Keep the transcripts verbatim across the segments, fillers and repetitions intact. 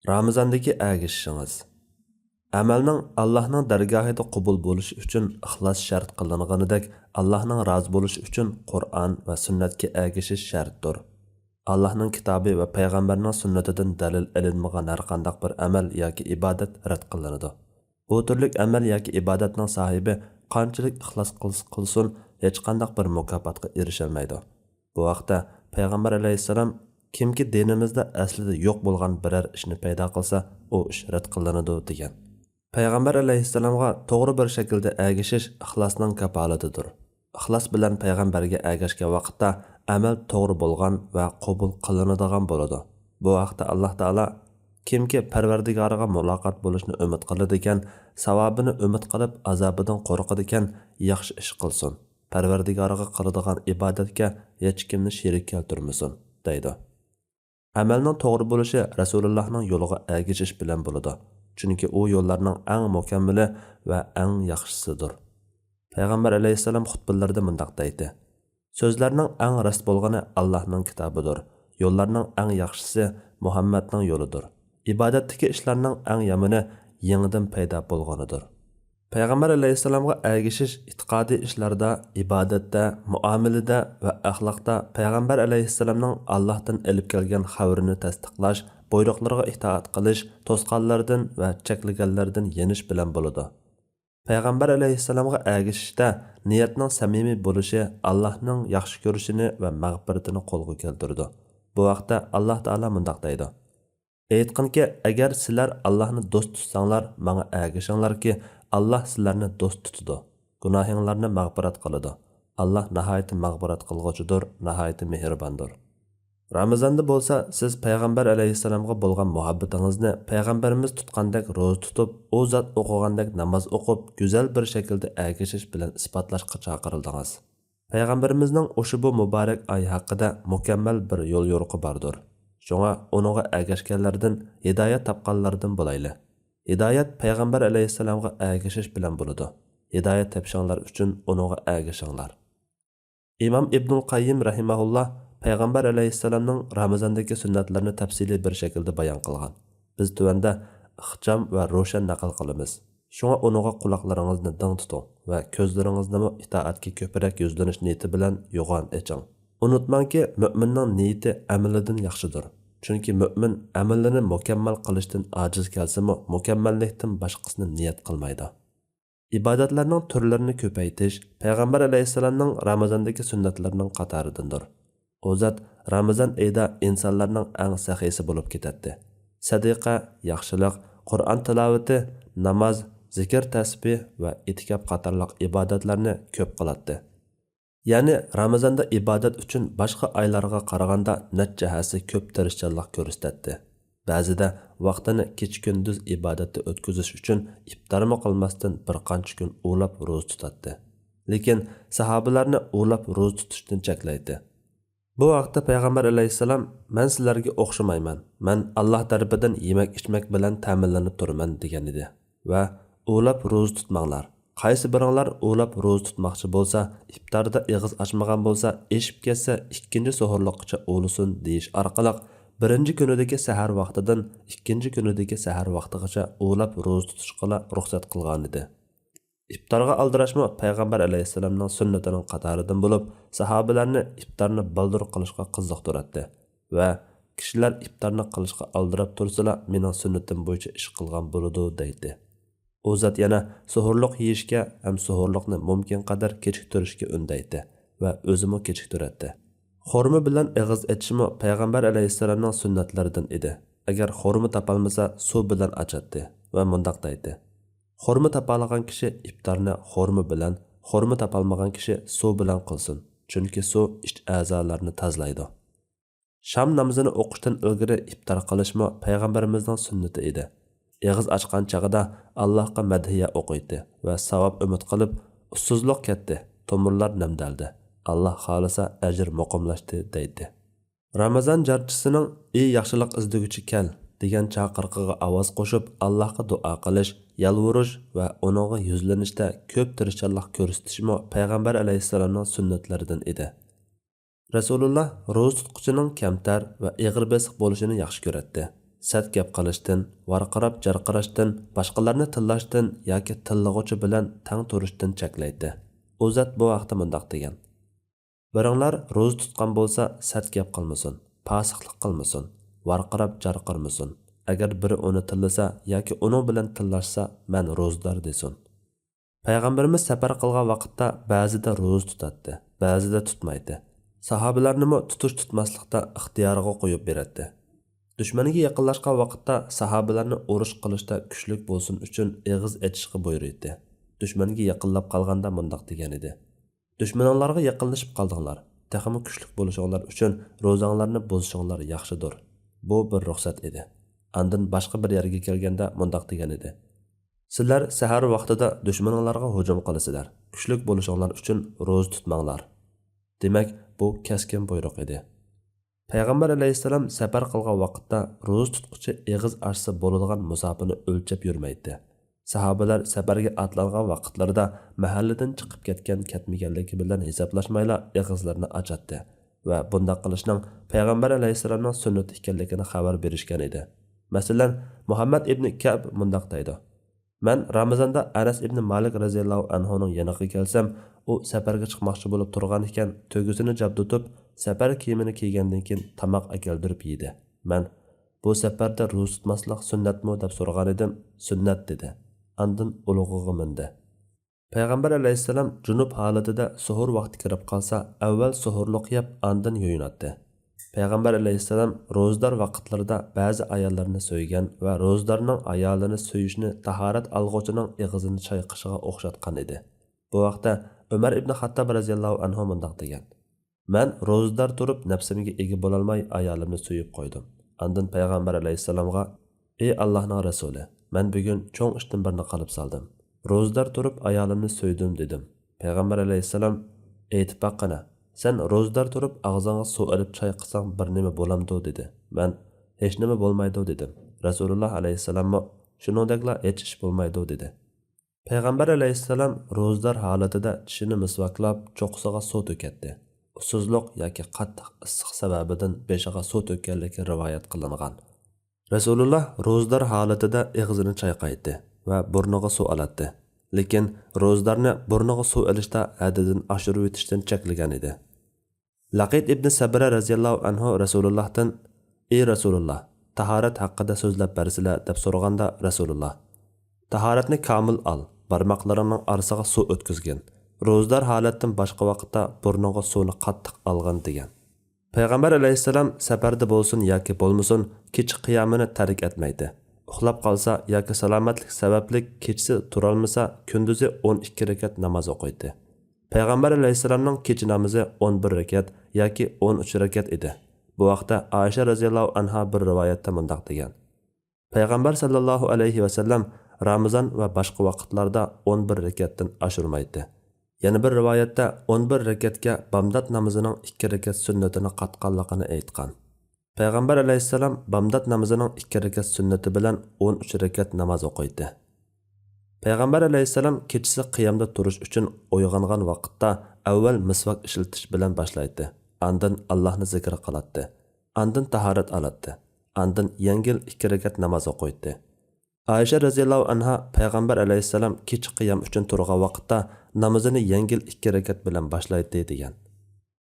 رامىزاندىكى ئەگىشىشىڭىز. ئەمەلنىڭ ئاللاھنىڭ دەرگاھىدا قوبۇل بولۇشى ئۈچۈن ئىخلاس شەرت قىلىنغىنىدەك، ئاللاھنىڭ رازى بولۇشى ئۈچۈن قۇرئان ۋە سۈننەتكە ئەگىشىش شەرتتۇر. ئاللاھنىڭ كىتابى ۋە پەيغەمبەرنىڭ سۈننىتىدىن دەلىل ئېلىنمىغان ھەرقانداق بىر ئەمەل ياكى ئىبادەت رەت قىلىنىدۇ. بۇ تۈرلۈك ئەمەل ياكى ئىبادەتنىڭ ساھىبى قانچىلىك ئىخلاس قىلسا قىلسۇن، ھېچقانداق بىر مۇكاپاتقا ئېرىشەلمەيدۇ. بۇ ھەقتە پەيغەمبەر ئەلەيھىسسالام، «كىمكى دىنىمىزدا ئەسلىدە يوق بولغان بىرەر ئىشنى پەيدا قىلسا، ئۇ ئىش رەت قىلىنىدۇ» دېگەن. پەيغەمبەر ئەلەيھىسسالامغا توغرا بىر شەكىلدە ئەگىشىش ئىخلاسنىڭ كاپالىتىدۇر. ئىخلاس بىلەن پەيغەمبەرگە ئەگەشكەن ۋاقىتتا ئەمەل توغرا بولغان ۋە قوبۇل قىلىنىدىغان بولىدۇ. بۇ ھەقتە ئاللاھ تائالا، «كىمكى پەرۋەردىگارىغا مۇلاقات بولۇشنى ئۈمىد قىلىدىكەن، ساۋابىنى ئۈمىد قىلىپ، ئازابىدىن قورقىدىكەن، ياخشى ئىش قىلسۇن. پەرۋەردىگارىغا قىلىدىغان ئىبادەتكە ھېچكىمنى شېرىك كەلتۈرمىسۇن» دەيدۇ. ئەمەلنىڭ توغرا بولۇشى رەسۇلۇللاھنىڭ يولىغا ئەگىشىش بىلەن بولىدۇ، چۈنكى ئۇ يوللارنىڭ ئەڭ مۇكەممىلى ۋە ئەڭ ياخشىسىدۇر. پەيغەمبەر ئەلەيھىسسالام خۇتبىلىرىدە مۇنداق دەيتتى، «سۆزلەرنىڭ ئەڭ راست بولغىنى ئاللاھنىڭ كىتابىدۇر، يوللارنىڭ ئەڭ ياخشىسى مۇھەممەدنىڭ يولىدۇر، ئىبادەتتىكى ئىشلارنىڭ ئەڭ يامىنى يېڭىدىن پەيدا بولغىنىدۇر.» پەيغەمبەر ئەلەيھىسسالامغا ئەگىشىش ئېتىقادىي ئىشلاردا، ئىبادەتتە، مۇئامىلىدە ۋە ئەخلاقتا پەيغەمبەر ئەلەيھىسسالامنىڭ ئاللاھتىن ئېلىپ كەلگەن خەۋىرىنى تەستىقلاش، بۇيرۇقلىرىغا ئىتائەت قىلىش، توسقانلىرىدىن ۋە چەكلىگەنلىرىدىن يېنىش بىلەن بولىدۇ. پەيغەمبەر ئەلەيھىسسالامغا ئەگىشىشتە نىيەتنىڭ سەمىمىي بولۇشى، ئاللاھنىڭ ياخشى كۆرۈشىنى ۋە مەغپىرىتىنى قولغا كەلتۈرىدۇ. بۇ ھەقتە ئاللاھ تائالا مۇنداق دەيدۇ، ئېيتقىنكى، ئەگەر سىلەر ئاللاھنى دوست تۇتساڭلار، ماڭا ئەگىشىڭلاركى، ئاللاھ سىلەرنى دوست تۇتىدۇ، گۇناھىڭلارنى مەغپىرەت قىلىدۇ. ئاللاھ ناھايىتى مەغپىرەت قىلغۇچىدۇر، ناھايىتى مېھرىباندۇر. رامىزاندا بولسا سىز پەيغەمبەر ئەلەيھىسسالامغا بولغان مۇھەببىتىڭىزنى پەيغەمبىرىمىز تۇتقاندەك روزا تۇتۇپ، ئۇ زات ئوقۇغاندەك ناماز ئوقۇپ، گۈزەل بىر شەكىلدە ئەگىشىش بىلەن ئىسپاتلاشقا چاقىرىلدىڭىز. پەيغەمبىرىمىزنىڭ ئۇشبۇ مۇبارەك ئايى ھەققىدە مۇكەممەل بىر يول يورۇقى باردۇر. شۇڭا ئۇنىڭغا ئەگەشكەنلەردىن، ھىدايەت تاپقانلاردىن بولايلى. ھىدايەت پەيغەمبەر ئەلەيھىسسالامغا ئەگىشىش بىلەن بولىدۇ. ھىدايەت تېپىشىڭلار ئۈچۈن ئۇنىڭغا ئەگىشىڭلار. ئىمام ئىبنۇل قەييىم رەھىمەھۇللا پەيغەمبەر ئەلەيھىسسالامنىڭ رامىزاندىكى سۈننەتلىرىنى تەپسىلىي بىر شەكىلدە بايان قىلغان. بىز تۆۋەندە ئىخچام ۋە روشەن نەقىل قىلىمىز. شۇڭا ئۇنىڭغا قۇلاقلىرىڭىزنى دىڭ تۇتۇڭ ۋە كۆزلىرىڭىزنىمۇ ئىتائەتكە كۆپرەك يۈزلىنىش نىيىتى بىلەن يوغان ئېچىڭ. ئۇنتۇماڭكى، مۆمىننىڭ نىيىتى ئەمىلىدىن ياخشىدۇر. چۈنكى مۆمىن ئەمىلىنى مۇكەممەل قىلىشتىن ئاجىز كەلسىمۇ، مۇكەممەللىكتىن باشقىسىنى نىيەت قىلمايدۇ. ئىبادەتلەرنىڭ تۈرلىرىنى كۆپەيتىش پەيغەمبەر ئەلەيھىسسالامنىڭ رامىزاندىكى سۈننەتلىرىنىڭ قاتارىدىندۇر. ئۇ زات رامىزان ئېيىدا ئىنسانلارنىڭ ئەڭ سەخىيسى بولۇپ كېتەتتى. سەدىقە، ياخشىلىق، قۇرئان تىلاۋىتى، ناماز، زىكىر تەسبىھ ۋە ئېتىكاپ قاتارلىق ئىبادەتلەرنى كۆپ قىلاتتى. يەنى رامىزاندا ئىبادەت ئۈچۈن باشقا ئايلارغا قارىغاندا نەچچە ھەسسە كۆپ تىرىشچانلىق كۆرسىتەتتى. بەزىدە ۋاقتىنى كېچە-كۈندۈز ئىبادەتتە ئۆتكۈزۈش ئۈچۈن ئىپتارمۇ قىلماستىن بىر قانچە كۈن ئۇلاپ روزا تۇتاتتى. لېكىن ساھابىلەرنى ئۇلاپ روزا تۇتۇشتىن چەكلەيتتى. بۇ ھەقتە پەيغەمبەر ئەلەيھىسسالام، «مەن سىلەرگە ئوخشىمايمەن. مەن ئاللاھ تەرىپىدىن يېمەك-ئىچمەك بىلەن تەمىنلىنىپ تۇرىمەن» دېگەنىدى ۋە «ئۇلاپ روزا تۇتماڭلار. قايسى بىرىڭلار ئۇلاپ روزا تۇتماقچى بولسا، ئىپتاردا ئېغىز ئاچمىغان بولسا، ئېشىپ كەتسە، ئىككىنچى سوھۇرلۇققىچە ئۇلىسۇن» دېيىش ئارقىلىق، بىرىنچى كۈنىدىكى سەھەر ۋاقتىدىن ئىككىنچى كۈنىدىكى سەھەر ۋاقتىغىچە ئۇلاپ روزا تۇتۇشقىلا رۇخسەت قىلغانىدى. ئىپتارغا ئالدىراشمۇ پەيغەمبەر ئەلەيھىسسالامنىڭ سۈننىتىنىڭ قاتارىدىن بولۇپ، ساھابىلەرنى ئىپتارنى بالدۇر قىلىشقا قىزىقتۇراتتى ۋە «كىشىلەر ئىپتارنى قىلىشقا ئالدىراپ تۇرسىلا، مېنىڭ سۈننىتىم بويىچە ئىش قىلغان بولىدۇ» دەيتتى. ئۇ زات يەنە سوھۇرلۇق يېيىشكە ھەم سوھۇرلۇقنى مۇمكىنقەدەر كېچىكتۈرۈشكە ئۈندەيتتى ۋە ئۆزىمۇ كېچىكتۈرەتتى. خورما بىلەن ئېغىز ئېچىشمۇ پەيغەمبەر ئەلەيھىسسالامنىڭ سۈننەتلىرىدىن ئىدى. ئەگەر خورما تاپالمىسا، سۇ بىلەن ئاچاتتى ۋە مۇنداق دەيتتى: «خورما تاپالىغان كىشى ئىپتارنى خورما بىلەن، خورما تاپالمىغان كىشى سۇ بىلەن قىلسۇن، چۈنكى سۇ ئىچ ئەزالارنى تازىلايدۇ.» شام نامىزىنى ئوقۇشتىن ئىلگىرى ئىپتار قىلىشمۇ پەيغەمبىرىمىزنىڭ سۈننىتى ئىدى. ئېغىز ئاچقان چېغىدا ئاللاھقا مەدھىيە ئوقۇيتتى ۋە ساۋاب ئۈمىد قىلىپ، «ئۇسسۇزلۇق كەتتى، تومۇرلار نەمدەلدى، ئاللاھ خالىسا ئەجىر مۇقىملاشتى» دەيتتى. رامىزان جارچىسىنىڭ «ئى ياخشىلىق ئىزدىگۈچى، كەل» دېگەن چاقىرىقىغا ئاۋاز قوشۇپ، ئاللاھقا دۇئا قىلىش، يالۋۇرۇش ۋە ئۇنىڭغا يۈزلىنىشتە كۆپ تىرىشچانلىق كۆرسىتىشىمۇ پەيغەمبەر ئەلەيھىسسالامنىڭ سۈننەتلىرىدىن ئىدى. رەسۇلۇللا روزا تۇتقۇچىنىڭ كەمتەر ۋە ئېغىر بېسىق بولۇشىنى ياخشى كۆرەتتى. سەت گەپ قىلىشتىن، ۋارقىراپ جارقىراشتىن، باشقىلارنى تىللاشتىن ياكى تىللىغۇچى بىلەن تەڭ تۇرۇشتىن چەكلەيتتى. ئۇ زات بۇ ھەقتە مۇنداق دېگەن: بىرىڭلار روزا تۇتقان بولسا، سەت گەپ قىلمىسۇن، پاسىقلىق قىلمىسۇن، ۋارقىراپ جارقىرىمىسۇن. ئەگەر بىرى ئۇنى تىللىسا ياكى ئۇنىڭ بىلەن تىللاشسا، مەن روزىدار دېسۇن. پەيغەمبىرىمىز سەپەر قىلغان ۋاقىتتا بەزىدە روزا تۇتاتتى، بەزىدە تۇتمايتتى. ساھابىلەرنىمۇ تۇتۇش-تۇتماسلىقتا ئىختىيارىغا قويۇپ بېرەتتى. دۈشمەنگە يېقىنلاشقان ۋاقىتتا ساھابىلەرنى ئۇرۇش قىلىشتا كۈچلۈك بولسۇن ئۈچۈن ئېغىز ئېچىشقا بۇيرۇيتتى. دۈشمەنگە يېقىنلاپ قالغاندا مۇنداق دېگەنىدى: دۈشمىنىڭلارغا يېقىنلىشىپ قالدىڭلار، تېخىمۇ كۈچلۈك بولۇشۇڭلار ئۈچۈن روزاڭلارنى بۇزۇشۇڭلار ياخشىدۇر. بۇ بىر رۇخسەت ئىدى. ئاندىن باشقا بىر يەرگە كەلگەندە مۇنداق دېگەنىدى: سىلەر سەھەر ۋاقتىدا دۈشمىنىڭلارغا ھۇجۇم قىلىسىلەر، كۈچلۈك بولۇشۇڭلار ئۈچۈن روزا تۇتماڭلار. دېمەك، بۇ كەسكىن بۇيرۇق ئىدى. پەيغەمبەر ئەلەيھىسسالام سەپەر قىلغان ۋاقىتتا روزا تۇتقۇچى ئېغىز ئاچسا بولىدىغان مۇساپىنى ئۆلچەپ يۈرمەيتتى. ساھابىلەر سەپەرگە ئاتلانغان ۋاقىتلىرىدا مەھەللىدىن چىقىپ كەتكەن-كەتمىگەنلىكى بىلەن ھېسابلاشمايلا ئېغىزلىرىنى ئاچاتتى ۋە بۇنداق قىلىشنىڭ پەيغەمبەر ئەلەيھىسسالامنىڭ سۈننىتى ئىكەنلىكىنى خەۋەر بېرىشكەن ئىدى. مەسىلەن، مۇھەممەد ئىبنى كەئب مۇنداق دەيدۇ: مەن رامىزاندا ئەنەس ئىبنى مالىك رەزىياللاھۇ ئەنھۇنىڭ يېنىغا كەلسەم، ئۇ سەپەرگە چىقماقچى بولۇپ تۇرغانىكەن، تۆگىسىنى جابدۇتۇپ، سەپەر كىيىمىنى كىيگەندىن كېيىن تاماق ئەكەلدۈرۈپ يېدى. مەن، بۇ سەپەردە روزا تۇتماسلىق سۈننەتمۇ؟ دەپ سورىغانىدىم. سۈننەت، دېدى. ئاندىن ئۇلۇغىغا مىندى. پەيغەمبەر ئەلەيھىسسالام جۇنۇپ ھالىتىدە سوھۇر ۋاقتى كىرىپ قالسا، ئەۋۋەل سوھۇرلۇق يەپ، ئاندىن يۇيۇناتتى. پەيغەمبەر ئەلەيھىسسالام روزىدار ۋاقىتلىرىدا بەزى ئاياللىرىنى سۆيگەن ۋە روزىدارنىڭ ئايالىنى سۆيۈشنى تاھارەت ئالغۇچىنىڭ ئېغىزىنى چايقىشىغا ئوخشاتقان ئىدى. بۇ ھەقتە ئۆمەر ئىبنى خاتتاب رەزىياللاھۇ ئەنھۇ مۇنداق دېگەن: مەن روزىدار تۇرۇپ نەپسىمگە ئىگە بولالماي ئايالىمنى سۆيۈپ قويدۇم. ئاندىن پەيغەمبەر ئەلەيھىسسالامغا: ئى ئاللاھنىڭ رەسۇلى، مەن بۈگۈن چوڭ ئىشتىن بىرنى قىلىپ سالدىم. روزىدار تۇرۇپ ئايالىمنى سۆيدۈم، دېدىم. پەيغەمبەر ئەلەيھىسسالام: ئېيتىپ باققىنا، سەن روزىدار تۇرۇپ ئاغزىڭغا سۇ ئېلىپ چايقىساڭ بىر نېمە بولامدۇ؟ دېدى. مەن: ھېچنېمە بولمايدۇ، دېدىم. رەسۇلۇللا ئەلەيھىسسالاممۇ: شۇنىڭدەكلا ھېچ ئىش بولمايدۇ، دېدى. پەيغەمبەر ئەلەيھىسسالام روزىدار ھالىتىدە چىشىنى مىسۋاكلاپ، چوققىسىغا سۇ تۆكەتتى. ئۇسسۇزلۇق ياكى قاتتىق ئىسسىق سەۋەبىدىن بېشىغا سۇ تۆككەنلىكى رىۋايەت قىلىنغان. رەسۇلۇللا روزىدار ھالىتىدە ئېغىزىنى چايقايتتى ۋە بۇرنىغا سۇ ئالاتتى. لېكىن روزىدارنى بۇرنىغا سۇ ئېلىشتا ھەددىدىن ئاشۇرۇۋېتىشتىن چەكلىگەن ئىدى. لەقىت ئىبنى سەبرە رەزىياللاھۇ ئەنھۇ رەسۇلۇللاھتىن: ئى رەسۇلۇللا، تاھارەت ھەققىدە سۆزلەپ بەرسىلە، دەپ سورىغاندا رەسۇلۇللا: تاھارەتنى كامىل ئال، بارماقلىرىڭنىڭ ئارىسىغا سۇ ئۆتكۈزگىن، روزىدار ھالەتتىن باشقا ۋاقىتتا بۇرنۇڭغا سۇنى قاتتىق ئالغىن، دېگەن. پەيغەمبەر ئەلەيھىسسالام سەپەردە بولسۇن ياكى بولمىسۇن، كېچە قىيامىنى تەرك ئەتمەيتتى. ئۇخلاپ قالسا ياكى سالامەتلىك سەۋەبلىك كېچىسى تۇرالمىسا، كۈندۈزى ئون ئىككى رەكەت ناماز ئوقۇيتتى. پەيغەمبەر ئەلەيھىسسالامنىڭ كېچە نامىزى ئون بىر رەكەت ياكى ئون ئۈچ رەكەت ئىدى. بۇ ھەقتە ئائىشە رەزىياللاھۇ ئەنھا بىر رىۋايەتتە مۇنداق دېگەن: پەيغەمبەر سەللەللاھۇ ئەلەيھى ۋەسەللەم رامىزان ۋە باشقا ۋاقىتلاردا ئون بىر رەكەتتىن ئاشۇرمايتتى. يەنە بىر رىۋايەتتە ئون بىر رەكەتكە بامدات نامىزىنىڭ ئىككى رەكەت سۈننىتىنى قاتقانلىقىنى ئېيتقان. پەيغەمبەر ئەلەيھىسسالام بامدات نامىزىنىڭ ئىككى رەكەت سۈننىتى بىلەن ئون ئۈچ رەكەت ناماز ئوقۇيتتى. پەيغەمبەر ئەلەيھىسسالام كېچىسى قىيامدا تۇرۇش ئۈچۈن ئويغانغان ۋاقىتتا ئەۋۋەل مىسۋاك ئىشلىتىش بىلەن باشلايتتى. ئاندىن ئاللاھنى زىكىر قىلاتتى. ئاندىن تاھارەت ئالاتتى. ئاندىن يەڭگىل ئىككى رەكەت ناماز ئوقۇيتتى. ئائىشە رەزىياللاھۇ ئەنھا پەيغەمبەر ئەلەيھىسسالام كېچە قىيام ئۈچۈن تۇرغان ۋاقىتتا نامىزىنى يەڭگىل ئىككى رەكەت بىلەن باشلايتتى، دېگەن.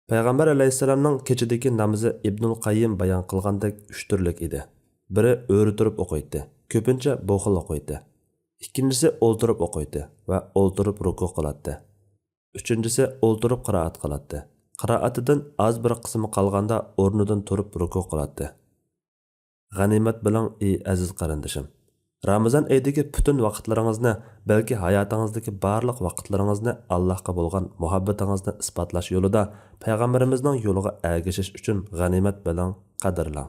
پەيغەمبەر ئەلەيھىسسالامنىڭ كېچىدىكى نامىزى ئىبنۇل قەييىم بايان قىلغاندەك ئۈچ تۈرلۈك ئىدى. بىرى ئۆرە تۇرۇپ ئوقۇيتتى، كۆپىنچە بۇ خىل ئوقۇيتتى. ئىككىنچىسى ئولتۇرۇپ ئوقۇيتتى ۋە ئولتۇرۇپ رۇكۇ قىلاتتى. ئۈچىنچىسى ئولتۇرۇپ قىرائەت قىلاتتى. قىرائىتىدىن ئاز بىر قىسمى قالغاندا ئورنىدىن تۇرۇپ رۇكۇ قىلاتتى. غەنىيمەت بىلىڭ، ئى ئەزىز قېرىندىشىم! رامىزان ئېيىدىكى پۈتۈن ۋاقىتلىرىڭىزنى، بەلكى ھاياتىڭىزدىكى بارلىق ۋاقىتلىرىڭىزنى ئاللاھقا بولغان مۇھەببىتىڭىزنى ئىسپاتلاش يولىدا پەيغەمبىرىمىزنىڭ يولىغا ئەگىشىش ئۈچۈن غەنىيمەت بىلىڭ، قەدىرلەڭ.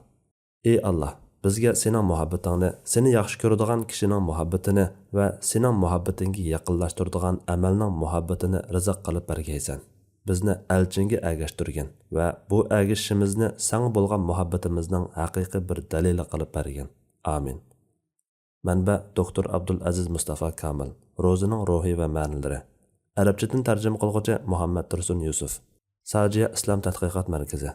ئى ئاللاھ، بىزگە سېنىڭ مۇھەببىتىڭنى، سېنى ياخشى كۆرىدىغان كىشىنىڭ مۇھەببىتىنى ۋە سېنىڭ مۇھەببىتىڭگە يېقىنلاشتۇرىدىغان ئەمەلنىڭ مۇھەببىتىنى رىزىق قىلىپ بەرگەيسەن. بىزنى ئەلچىڭگە ئەگەشتۈرگىن ۋە بۇ ئەگىشىشىمىزنى ساڭا بولغان مۇھەببىتىمىزنىڭ ھەقىقىي بىر دەلىلى قىلىپ بەرگىن. ئامىن. مەنبە: دوكتور ئابدۇلئەزىز مۇستافا كامىل، روزىنىڭ روھى ۋە مەنىلىرى. ئەرەبچىدىن تەرجىمە قىلغۇچى: مۇھەممەد تۇرسۇن يۈسۈپ. ساجىيە ئىسلام تەتقىقات مەركىزى.